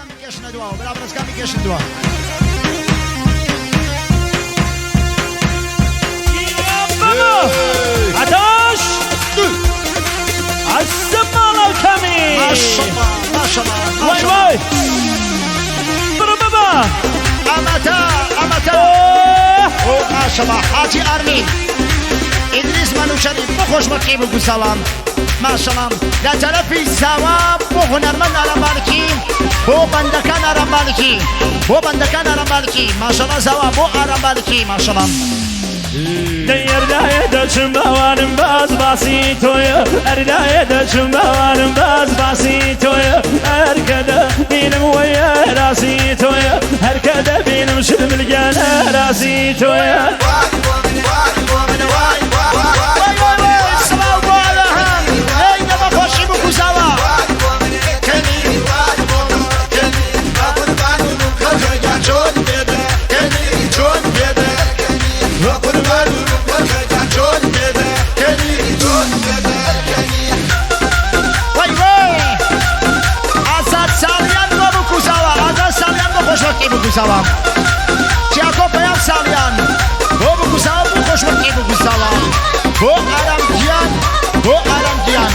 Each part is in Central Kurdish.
بەڕێزەکان بکێشنە دواوە، برا بەڕێزەکان بکێشن دوا. عطاش عالسمالة الكمي ماشەڵڵا ماشەڵڵا واي ماشەڵڵا. واي برو بابا ئەمەتە ئەمەتە أوه. ئۆ ماشەڵڵا حاجی ئارمین ئیدریس مەنوچەری بۆ خۆشبەختی بوو سەڵام ماشەڵام لە تەرەفی زاوا بۆ هونەرمەند ئارام مالکی بۆ بەندەکان ئارام مالکی بۆ بەندەکان ئارام مالکی ماشەڵا زاوا بۆ ئارام مالکی ماشەڵام. دەردایە دەچم باوانم باز باسی تۆیە ئەردایە دەچم باوانم باز باسی تۆیە هەرکە دەبینم وەیە ڕاستی تۆیە هەرکە دەبینم شرملگەنە ڕاستی تۆیە. وای وای وای سڵاو بۆ ئەوەهەم ئەی دەمە خۆشی بوو زاوا. وای وای ئازاد ساڵیان بۆ بوو زاوا ئازاد ساڵیان بۆ خۆشبەختی بوو زاوا چیاکۆ پەیام ساڵیان بۆ بوو زاوا بۆ خۆشبەختی بوو زاوا بۆ ئارام گیان بۆ ئارام گیان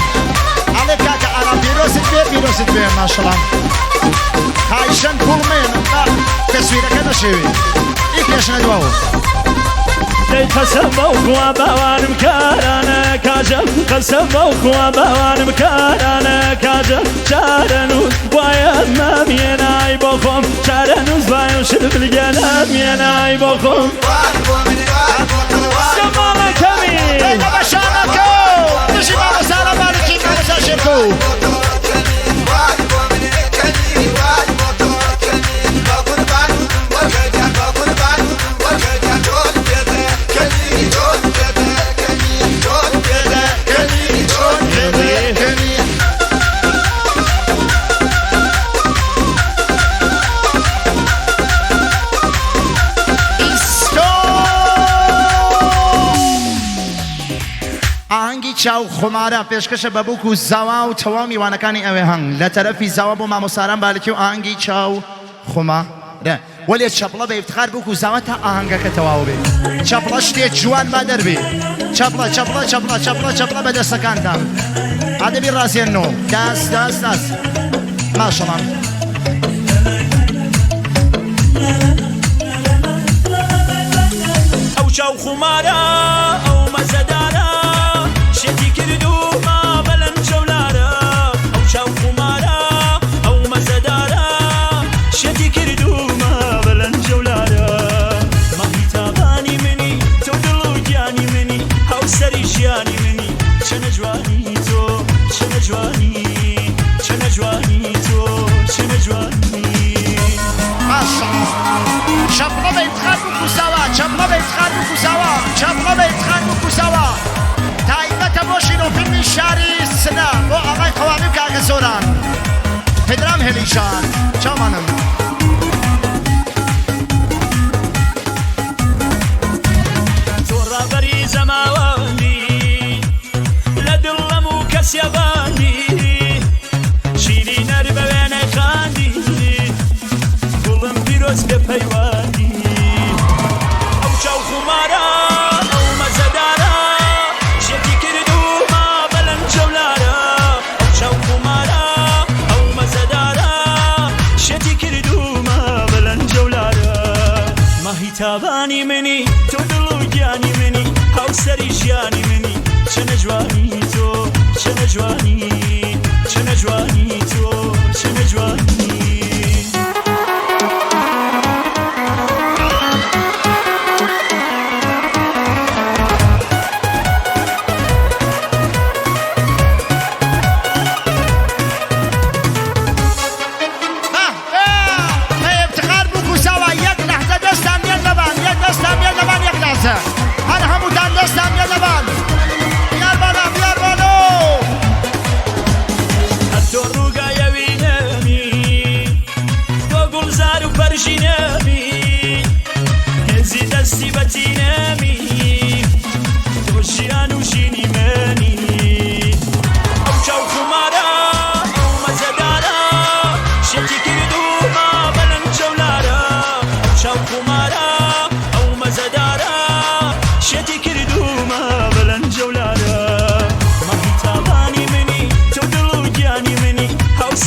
ئەڵێ کاکە ئارام پیرۆزت بێ پیرۆزت بێ ماشەڵام خایشەن پوڵ مێنم با تەسویرەکە نەشێوێ ئی پێشنە دواوە. دەی قەسەم بەو خوا باوانم کارانە کاژەم قەسەم بەو خوا باوانم کارانە کاژەم چارەنووس وایە مامیێنای بۆ خۆم چارەنووس وایە شربلگەنەمیێنای بۆ خۆم سەماڵە کەمی. ئەی بە شانەکە دژی مامۆستا ئارام مالکی مامۆستا شێرکۆ. ئیسکۆ ئاهەنگی چاو خمارە پێشکەشە بە بووک و زاوا و تەواو میوانەکانی ئەوێ هەنگ لە تەرەفی زاوا بۆ مامۆساران بالکی و ئاهەنگی چاو خمارە وەلێ چەپڵە بە ئیفتخار بووک و زاوا تا ئاهەنگەکە تەواو بێ چەپڵە شتێ جوان با دەربێ چەپڵە چەپڵە چەپڵە چەپڵە چەپڵە بە دەستەکانتان ئادەبی ڕازێنەوە داس داس داس ماشەڵام. ئەو چاو خمارە ئەو مەزەدارە شێتی کردوومە بەلەن جەولارە ئەو چاو خمارە ئەو مەزەدارە شێتی کردوومە بەلەن جەولارە ماهی تابانی منی تۆ دڵ و گیانی منی هاوسەری ژیانی منی چەنە جوانی تۆ چەنە جوانی چەنە جوانی تۆ چەنە جوانی. ماشەڵا چەپڵە بە ئیفتخار بووک و زاوا چەپڵە بە ئیفتخار بووک و زاوا چەپڵە بە ئیفتخار بووک و زاوا تایبەتە بۆ شینۆ فیلمی شاری سنە بۆ ئاغای قەوامی و کاکە زۆران پدرام هێلیشان چاومانم. تۆ ڕابەری زەماوەندی لە دڵەم و کەسیەباندی شیری نەر بە وێنەی خاندی گوڵم پیرۆز بێ پەیوەندی ئەو چاو خمارە ئەو مەزەدارە شێتی کردوومە بەلەن جەولارە ئەو چاو خمارە ئەو مەزەدارە شێتی کردوومە بەلەن جەولارە ماهی تابانی منی تۆ دڵ و گیانی منی هاوسەری ژیانی منی چەنە جوانی تۆ چەنە جوانی چەنە جوانی تۆ چەنە جوانی. بە ئیفتخار بووک و زاوا یەک لەحزە دەستان لێ نەبان یەک دەستان لێ نەبان یەک لەحزە هەر هەمووتان دەستان لێ نەبان بیاربانە بیاربانۆ. هەر تۆ ڕووگایەوی نەمی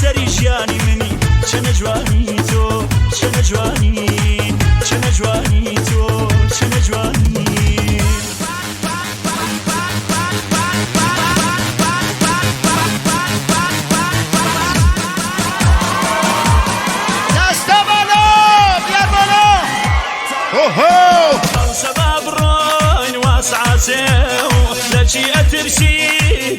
سەری ژیانی منی چەنە جوانی تۆ چەنە جوانی چەنە جوانی تۆ چەنە جوانی. دەستە باڵا بیار باڵا هۆهۆ. هەڵسە با بڕۆین وا سەعاتێ و لە چی ئەترسی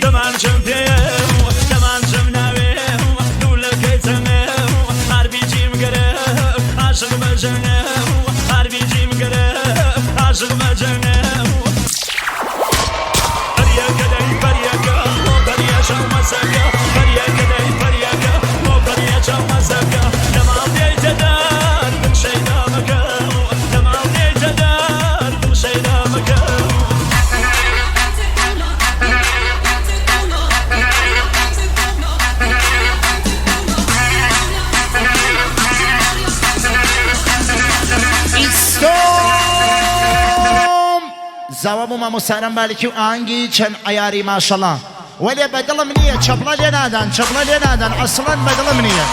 دەمانچەم پێیە و دەمانچەم ناوێ و لوولەکەی تەمێ و ئاربیجیم گەرە عاشق بەجەنێ و ئاربیجیم گەرە عاشق بەجەنێ و پەریەکە دەی پەریەکە بۆ پەریە چاو مەزەکە پەریەکە دەی پەریەکە بۆ پەریە چاو مەزەکە لە ماڵ دێیتە دەر من شەیدا مەکە لە ماڵ دێیتە دەر دڵ شەیدا مەکە. ئیستۆم زاوا بۆ مامۆستاران بالکی و ئاهەنگی چەند عەیاری ماشەڵا وەلێ بەدڵم نییە چەپڵە لێ نادان چەپڵە لێ نادان ئەسڵەن بەدڵم نییە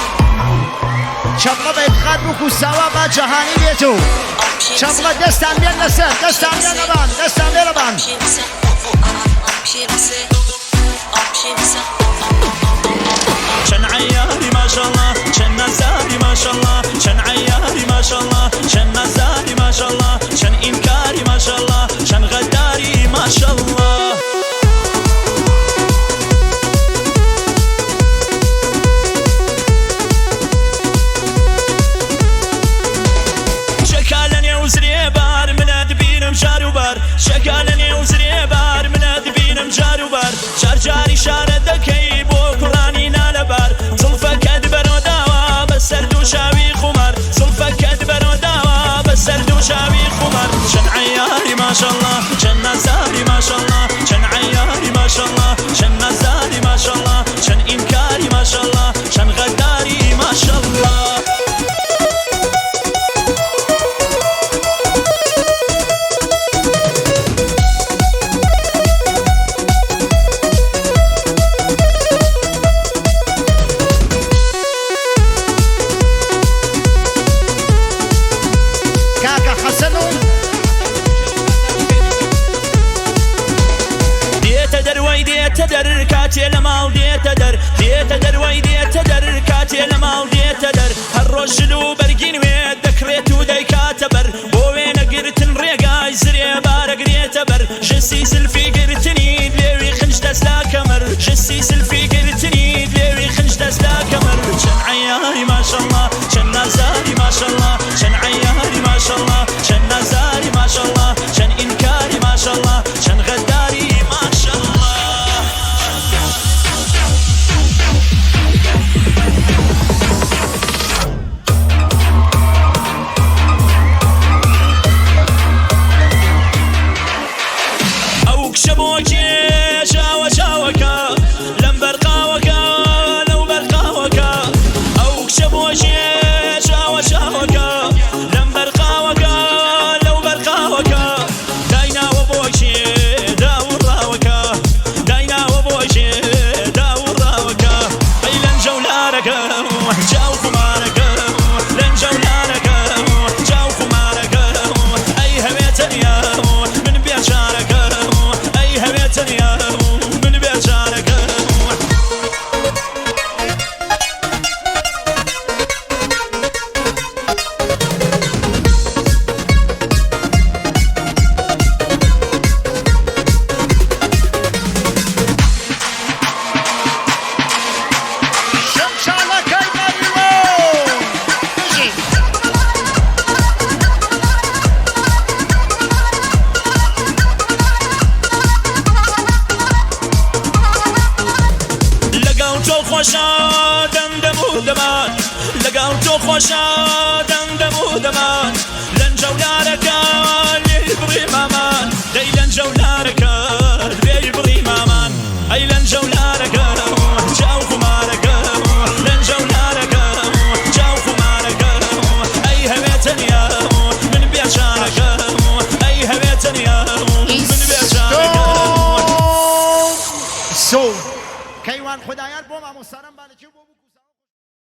چەپڵە بە ئیتقاد بووک و ساوا با جەهانی بێت و چەپڵە دەستان بێن لەسەر دەستان بێن لەبان دەستان بێ لەبان. چەند عەیاری ماشەڵا چەند نازاری ماشەڵا چەند عەیاری ماشەڵا چەند نازاری ماشەڵا چەند ئینکاری ماشەڵا چەند غەداری ماشەڵا. چەکا لە نێو زرێبار منە دبینم جار و بار چەکا لە نێو زرێبار منە دبینم جار و بار جار جاری شارە دەکەی بۆ کوڕانی نالەبار زڵفەکەت بەرۆ داوە بەسەر دوو چاوی خومار زڵفەکەت بەرۆ داوە بەسەر دوو چاوی خومار چەند عەیاری ماشەڵا چەند نازاری ماشەڵا چەند عەیاری ماشەڵا چەند نازاری ماشەڵا چەند ئینکاری ماشەڵا چەند غەداری ماشەڵا. کاکە حەسەن و. دێتە دەر وەی دێتە دەر کاتێ لە ماڵ دێتە دەر دێتە دەر وەی دێتە دەر کاتێ لە ماڵ دێتە دەر هەر ڕۆژ جل و بەرگی نوێ دەکڕێت و دەیکاتە بەر بۆ وێنەگرتن ڕێگای زرێ بارەگرێتە بەر ژسی زلفی گرتنی لێوی خنج دەست لا کەمەر ژسی زلفی گرتنی لێوی خنج دەست لا کەمەر چەند عەیاری ماشەڵڵا چەند نازاری ماشەڵڵا چەند عەیاری ماشەڵڵا چەند نازاری ماشەڵڵا چەند ئینکاری ماشەڵڵا چەند غەداری ماشەڵڵا. ئەو کچە بۆ کێ چاوە چاوەکە لەم بەرقاوەکە لەو بەرقاوەکە ئەو کچە بۆ کێ چاوە چاوەکە لەم بەرقاوەکە لەو بەرقاوەکە دایناوە بۆ کێ داوڕاوەکە دایناوە بۆ کێ داوڕاوەکە ئەی لەنجەولارەکە چاو خومارەکە لەنجەولارەکە چاو خومارەکە ئەی هەوێ تەنیا من بێچارەکە ئەی هەوێ تەنیا من بێچارەکە. شمشاڵەکەی مەریوان بژی. لەگەڵ تۆ خۆشە دەم دەم و دەمان لەگەڵ تۆ خۆشە دەم دەم و دەمان لەنجەولارەکە لێی بڕی مامان دەی لەنجەولارەکە لێی بڕی مامان ئەی لەنجەولارەکە چاو خومارەکە لەنجەولارەکە چاو خومارەکە ئەی هەوێ تەنیا من بێچارەکە ئەی هەوێ تەنیا من بێچارەکە. ئیستۆم سۆ کەیوان خودایان بۆ مامۆستاران بالکی و بۆ.